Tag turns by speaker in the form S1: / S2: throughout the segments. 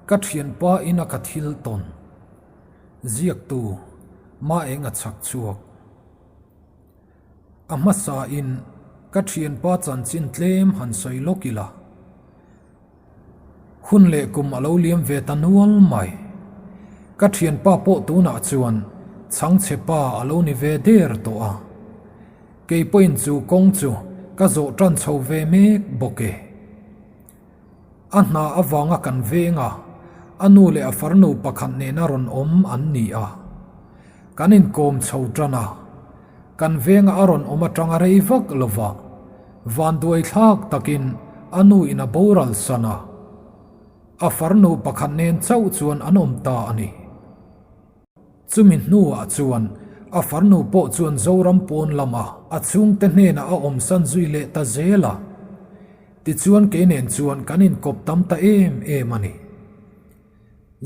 S1: Ka thianpa ina ka thil tawn ziaktu Maenga chhak chhuak. A hmasa in ka thianpa chanchin tlem han sawi lawk ila. Hun leh kum a lo liam ve ta nual mai. Ka thianpa pawh tunah chuan chhangchhe pa a lo ni ve der tawh a. Kei pawhin chu kawng chu ka zawh tan chho ve mek bawk e. A hna avanga kan veng a, a nu leh a farnu pakhat nena rawn awm an ni a. Kan inkawm chho tan a, kan venga a rawn awm atanga rei vak lova vanduai thlak takin a nu in a boral san a. A farnu pakhat nen chauh chuan an awm ta a ni. Chumi hnuah chuan a farnu pawh chuan Zoram pawn lama a chhungte hnenah a awmsan zui leh ta zel a. Tichuan kei nen chuan kan inkawp tam ta em em a ni.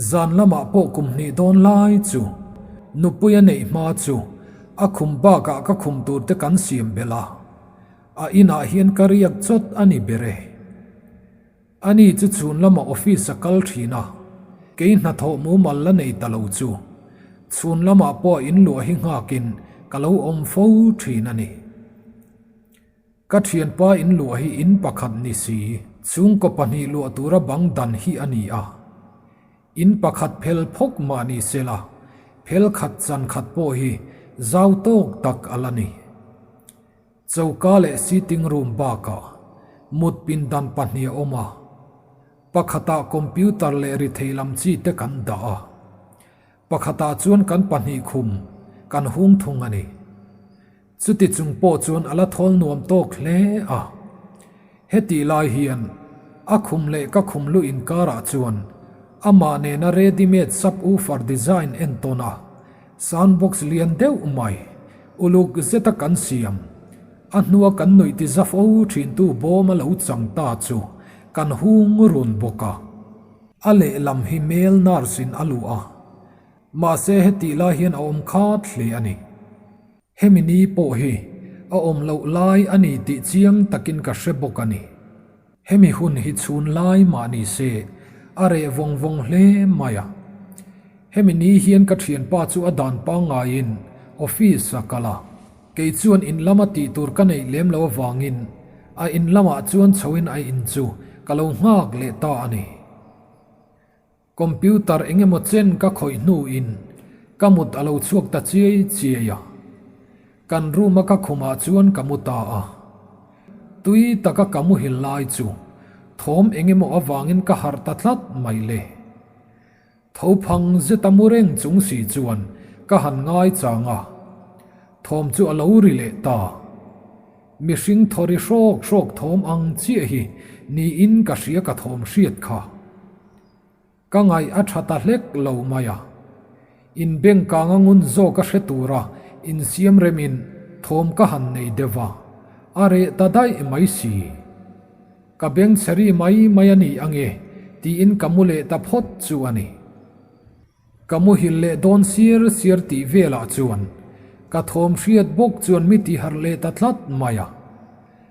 S1: Zan lamah pawh kum hnih dawn lai chu nupui a neih hma chu a khum bakah ka khum tur te kan siam belh a, a inah hian ka riak chawt a ni ber e. Ani chu chhun lamah office a kal thin a, kei hnathawh mumal la nei ta lo chu chhun lamah pawh in luah hi nghakin ka lo awm fo thin a ni. Ka thianpa in luah hi in pakhat ni si, chhungkaw pahnih luah tura bang dan hi a ni a. In pakhat phel phawk mah ni sela, phel khat chan khat pawh hi zau tawk tak a la ni. Choka leh sitting room bakah mut pindan pahnih a awm a, pakhatah computer leh ri thei lam chi te kan dah a, pakhatah chuan kan pahnih khum kan hung thung a ni. Chuti chung pawh chuan a la thawl nuam tawk hle a. Hetih lai hian a khum leh ka khum lu inkarah chuan amah nena ready made sub-woofer design entawn a sound box lian deuh mai uluk zeta kan siam a hnua kan nuih ti za fo thintu bawm a lo chang ta chu kan hung run bawk a. A lehlam hi male nurse in a luh a, mahse hetih lai hian a awm khat hle a ni. Hemi ni pawh hi a awm loh lai a ni tih chiang takin ka hre bawk a ni. Hemi hun hi chhun lai mah ni se a reh vawng vawng hle mai a. Hemi ni hian ka thianpa chu a dan pangngaiin office a kal a, kei chuan in lama tih tur ka neih lem lo avangin a in lamah chuan chhoin a in chu ka lo nghak leh ta a ni. Computer eng emaw chen ka khawih hnuin ka mut a lo chhuak ta chiai chiai a. Kan room a ka khumah chuan ka mu ta a. Tui taka ka muhil lai chu thawm eng emaw avangin ka harh ta tlat mai le. Tho phang zeta mu reng chung si chuan ka han ngai chang a. Thawm chu a lo ri leh ta. Mihring thawri hrawk hrawk thawm ang chiah hi niin ka hria ka thawm hriat kha. Ka ngaih a tha ta hlek lo mai a. Inbengkang a ngun zawk a hre tura insiam remin thawm ka han nei deuh a, a reh ta daih mai si. Ka beng chhe ri mai mai a ni ange tiin ka mu leh ta phawt chu a ni. Ka muhil leh dawn sir sir tih velah chuan ka thawm hriat bawk chuan mi ti harh leh ta tlat mai a.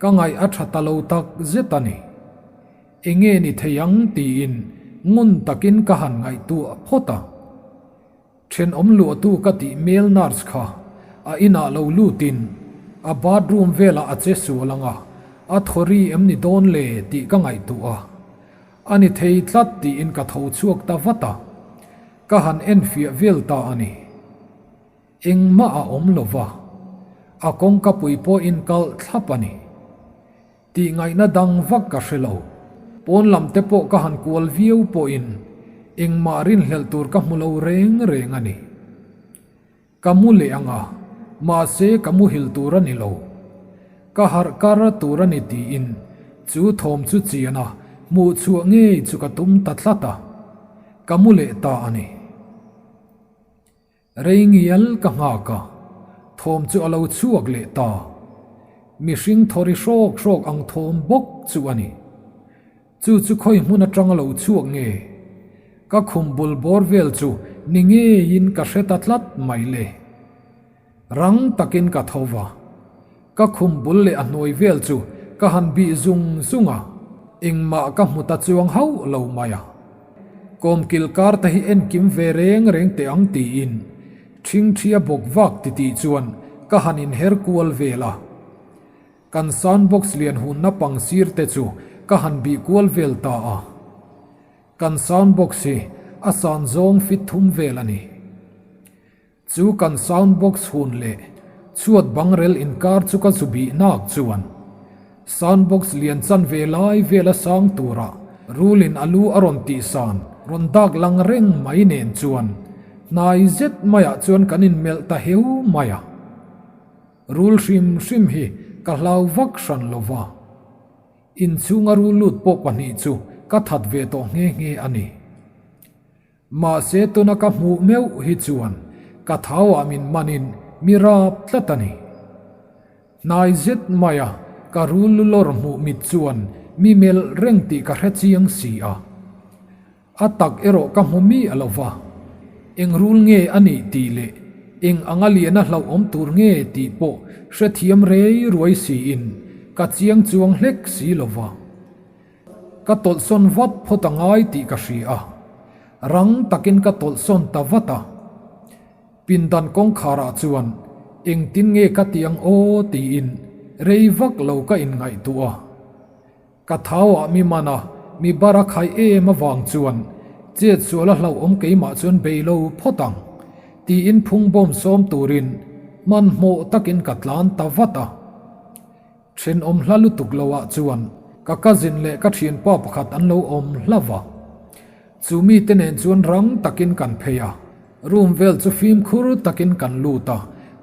S1: Ka ngaih a tha ta lo tak zet a ni. Enge ni thei ang tiin ngun takin ka han ngaihtuah phawt a. Thenawm luahtu ka tih male nurse kha a inah lo lutin a bathroom velah a che sual ang a, a thaw ri em ni dawn le tih ka ngaihtuah a. A ni thei tlat tiin ka tho chhuak ta vat a, ka han enfiah vel ta a ni. Engmah a awm lo va, a kawngka pui pawh inkalh thlap a ni. Tih ngaihna dang vak ka hre lo. Pawn lam te pawh ka han kual viau pawhin engmah rinhlelh tur ka hmu lo reng reng a ni. Ka mu leh ang a, mahse ka muhil tur a ni lo. Ka harh kar tur a ni tiin chu thawm chu chian a hmuh chhuah ngei chu ka tum ta tlat a, ka mu leh ta a ni. Rei ngial ka nghak a, thawm chu a lo chhuak leh ta. Mihring thawri hrawk hrawk ang thawm bawk chu a ni. Chu chu khawi hmun atang a lo chhuak nge? Ka khum bul bawr vel chu ni ngeiin ka hre ta tlat mai le. Rang takin ka tho va. Ka khum bul leh a hnuai vel chu ka han bih zung zung a, engmah ka hmu ta chuang hauh lo mai a. Kawmkil kar te hi en kim ve reng reng teh ang tiin ṭhingṭhia bawk vak titih chuan ka han inher kual vel a. Kan sound box lian hunna pang sir te chu ka han bih kual vel ta a. Kan sound box hi a san zawng fit thum vel a ni. Chu kan sound box hun leh chhuat bangrel inkar chu ka zu bih nak chuan sound box lian chan ve lai vel a sang tura rulin a lu a rawn tih san rawn dak lang reng mai nen chuan hnai zet maiah chuan kan inmelh ta heu mai a. Rul hrim hrim hi ka hlau vak hran lo va. Inchhunga rul lut pawh pahnih chu ka that ve tawh nghe nghe a ni. Mahse tuna ka hmuh meuh hi chuan ka thauah min manin mi rap tlat a ni. Hnai zet maia ka rul lu lawr hmuh mit chuan mi melh reng tih ka hre chiang si a. A tak erawh ka hmu mi a lo va, eng rul nge a nih tih leh eng anga lian a hlauhawm tur nge tih pawh hrethiam rei ruai siin ka chiang chuang hlek si lo va. Ka tawlhsawn vat phawt a ngai tih ka hria a, rang takin ka tawlhsawn ta vat a. Pindan kawngkharah chuan engtin nge ka ti ang aw tiin rei vak lo ka inngaihtuah a. Ka thauah mi man a, mi bar a khai em avang chuan chet sual a hlauhawm keimah chuan bei lo phawt ang, tiin phung bawm sawm turin hmanhmawh takin ka tlan ta vat a. Thenawm hla lutuk loah chuan ka cousin leh ka thianpa pakhat an lo awm hlauh a. Chu mite nen chuan rang takin kan phei a, room vel chu fimkhur takin kan lut a,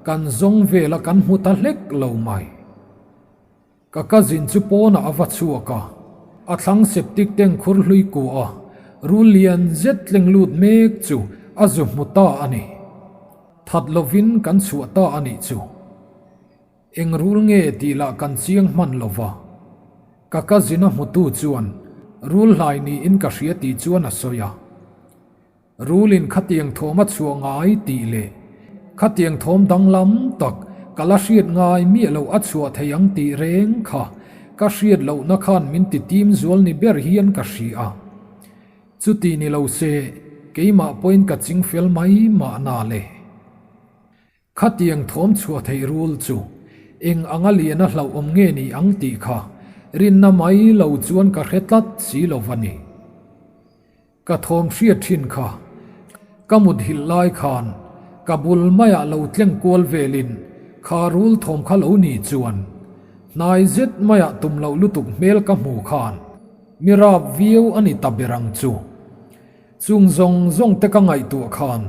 S1: kan zawng vel a kan hmu ta hlek lo mai. Ka cousin chu pawnah a va chhuak a, a thlang septic tank khur hlui kuah a, rul lian zet tleng lut mek chu a zu hmu ta a ni. That lovin kan chhuah ta a nih chu. Eng rul nge tih lah kan chiang hman lo va. Ka cousin a hmutu chuan rul hlai niin ka hria tih chuan a sawi a. Rulin khatiang thawm a chhuah ngai tih leh khatiang thawm danglam tak ka la hriat ngai miah loh a chhuah thei ang tih reng kha ka hriat lohna khan min ti tim zual ni ber hian ka hria a. Chuti ni lo se keimah pawhin ka ching fel mai mahna le. Khatiang thawm chhuah theih rul chu eng anga lian a hlauhawm nge ni ang tih kha rinna mai lo chuan ka hre tlat si lo va ni. Ka thawm hriat thin kha ka mut hilh lai khan ka bul maiah lo tleng kual velin kha rul thawm kha lo ni chuan hnai zet maiah tum loh lutuk hmel ka hmu khan mi rap viau a ni ta ber ang chu. Chung zawng zawng te ka ngaihtuah khan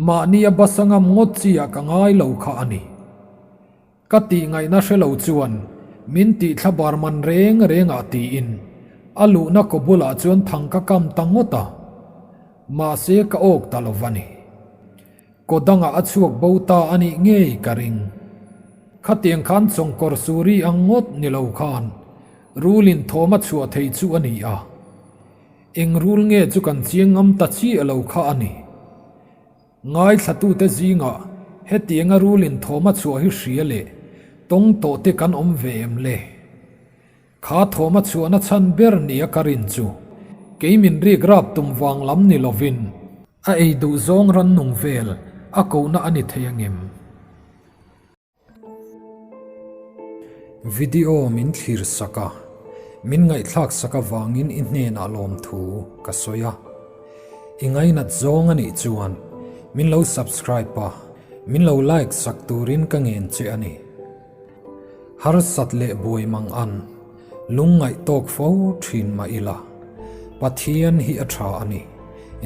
S1: mahni a basa ngam ngawt chi ah ka ngai lo kha a ni. Ka tih ngaihna hre lo chuan min tih thla bar man reng reng ah tiin a luhna kaw bulah chuan thang ka kam ta ngawt a. Mahse ka awk ta lo va ni. Kaw dangah a chhuak bo ta a nih ngei ka ring. Khatiang khan chawngkawr suri ang ngawt ni lo khan rulin thawm a chhuah thei chu a ni a. Eng rul nge chu kan chiang ngam ta chiah lo kha a ni. Ngaithlatute zingah hetianga rulin thawm a chhuah hi hria leh tawng tawh te kan awm ve em le? Kha thawm a chhuahna chhan ber nia ka rin chu kei min rik rap tum vang lam ni lovin a ei duh zawng rannung vel a kohna a ni thei angem? Video min thlir sak a, min ngaihthlak sak avangin i hnenah lawmthu ka sawi a. I ngainat zawng a nih chuan min lo subscribe a, min lo like sak turin ka ngen che a ni. Harsat leh buai mang an, lungngaih tawk fo thin mah ila, Pathian hi a tha a ni,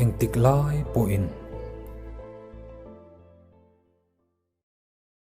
S1: engtik lai pawhin.